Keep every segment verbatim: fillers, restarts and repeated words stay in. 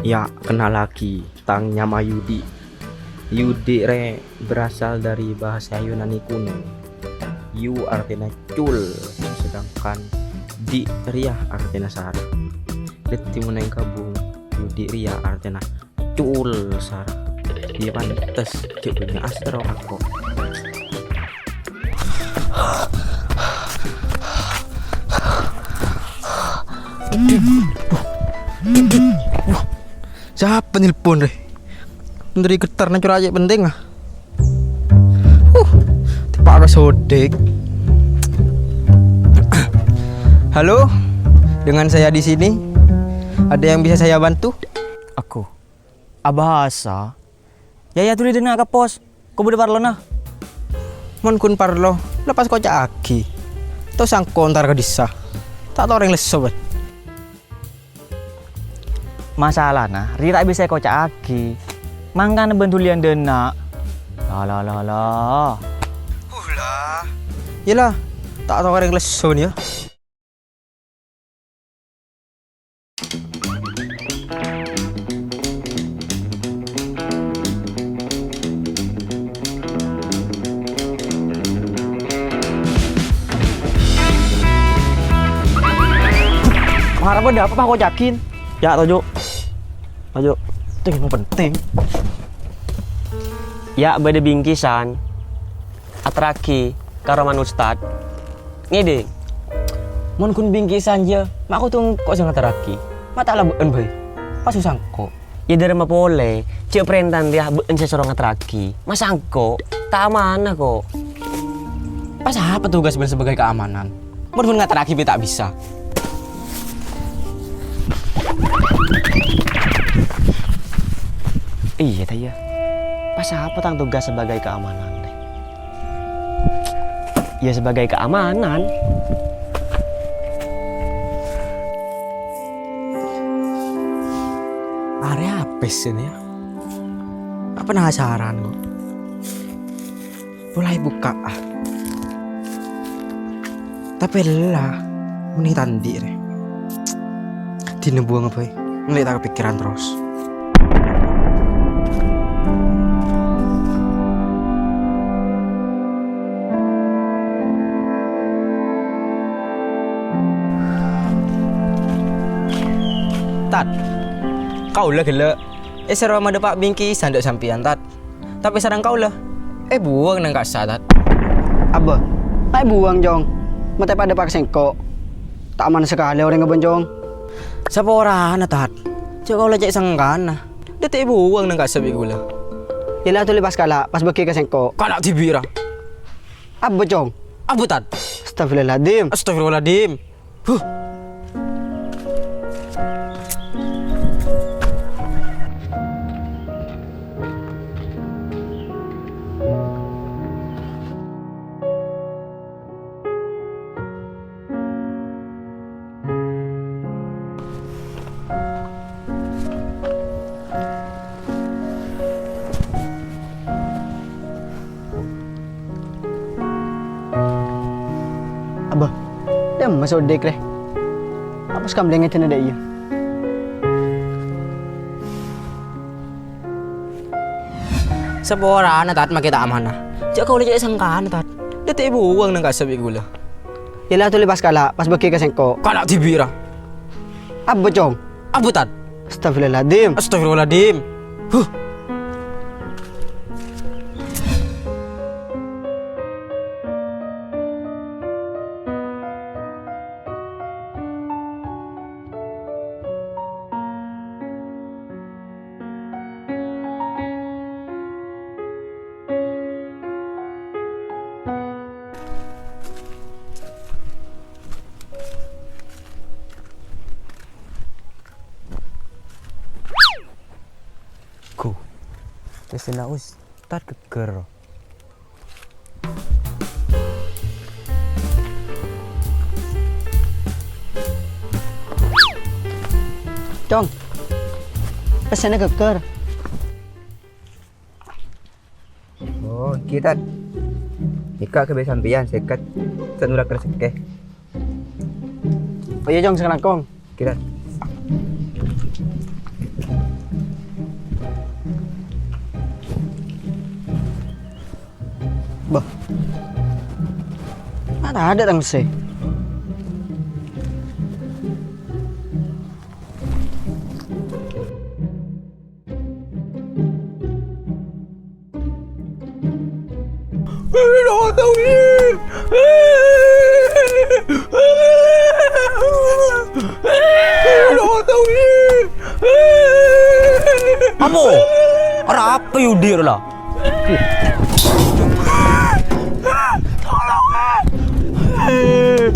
Ya, kennalaghi, tang nyama Yudi. Yudi rè berasal dari bahasa Yunani kuno. Yu artèna cul, sedangkan di rèya artèna sara. Dhâddhi mon èghâbung, Yudi rèya artèna cul sara. Iyâ pantes, jhâ' bânnya' astro ako. Sapa nelpon rè? Menteri getar nang cora' cè' penting ah. Huh, tepa' ka Sodik. Halo, dengan saya di sini. Ada yang bisa saya bantu? Aku. Abhâsa. Yâ, yâ, dhuli dâ' enna' ka pos. Ko bâdâ parlona. Mon ghun parlo, la pas koca'aghi. To sangko' entar ka dissa. Ta' tao orèng lesso, bân. Masalana, rèya ta' bisa èkoca'aghi. Mangkana bân dhuliyân dâ' enna'. La, la, la, la. Uh, la. Yâ, la. Ta' tao orèng lesso, yâ. Mara bâdâ apa, Pak Kocakin? Yâ, toju'. Toju'. Itu yang penting. Yâ, bâdâ bingkisan. Aterraghi ka romana Ustad. Ngèdhing. Mon ghun bingkisan, yâ, ma' kodhu engko' sè ngaterraghi. Ma' ta' la bâ'en bhâi. Pas sangko'. Yâ, dâremma polè, jhâ' parèntana rèya bâ'en sè soro ngaterraghi. Ma' sangko', ta' amanah, ko'. Pas apa tugas bâ'en sebagai keamanan? Mon ghun ngaterraghi bhâi ta' bisa. Iyâ, ta' iyâ? Pas apa tang tugas sebagai keamanan, rè? Ya, sebagai keamanan. Arè apa sènè, yâ? Apa penasaran, ko'? Polana bukka'a. Tapè la, mènta andi', rè. Dinah buwâng bhâi, engko' ta' kapèkkèran terros. Tad, kaulâ ghellâ' èsoro madhâpa' bingkisan dâ' sampèyan, Tad. Tapè sareng kaulâ, èbuwâng neng kassa', Tad. Abbâ, ma' èbuwâng, Cong. Matè padâ pas sèngko'. Ta' aman sakalè orèng abân, Cong. Saporana, Tad. Jhâ' kaulâ cè' sangkana. Dhâddhi èbuwâng neng kassa' bi' kaulâ. Yâ la, dhuli pas kala', pas bâghi ka sèngko'. Kala' dhibi', ra. Abbâ, Cong. Abbâ, Tad. Astagfirullahaladzim. Astagfirullahaladzim. Huh. Abbâ, dâ'emma Sodik, rè? Apa sakamlèng èdâna dâ' iyâ? Saporana, Tad, makè ta' amanah. Jhâ' kaulâ cè' sangkana, Tad. Dhâddhi èbuwâng neng kassa' bi' kaulâ. Yâ la, dhuli pas kala', pas bâghi ka sèngko'. Kala' dhibi', ra. Abbâ, Cong. Abbâ, Tad. Astagfirullahaladzim. Astagfirullahaladzim. Huh. Ghu, pèssèna Ustad ghâgghâr. Cong, pèssèna ghâgghâr. Oh, èngghi, Tad. Nèka kabây sampèyan sèket, sè nolak rejekkè. Oh iyâ, Cong, sakalangkong. Èngghi, Tad. Bâh. Ma' tadâ' tang pèssè. Apa? Arapa Yudi la? Tolong, eh.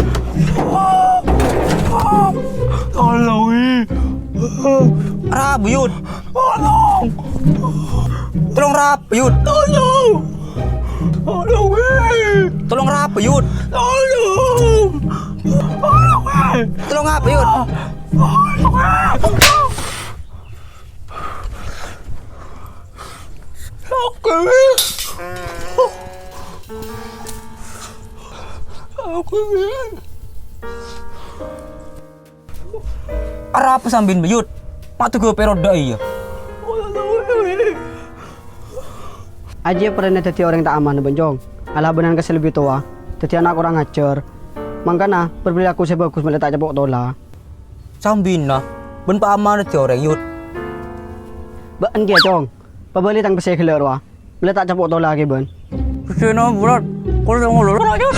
Tolong, eh. Arapa, Yud? Tolong. Tolong arapa, Yud? Tolong. Tolong, eh. Tolong arapa, Yud? Tolong. Tolong, eh. Tolong apa, Yud? Tolong, eh. Oke. Oke. Arapa sambin, Yud? Ma' duga peroda iya. Ajiyâ perrèna dhâddhi orèng ta' aman, Bân Cong. Alabânan kassa lebbi towa, dhâddhi ana' korang ajhâr. Mangkana, berperilaku sè bhâghus mèlè ta' capo' tola. Sambina, bân pa' aman dhâddhi orèng, Yud. Bâ'en kèya, Cong. Pabâli tang pèssè ghellâ' rowa. Mèlè ta' capo' tola kèbân. Pèssèna bhârât, kol sè ngolol. Ora, Yud.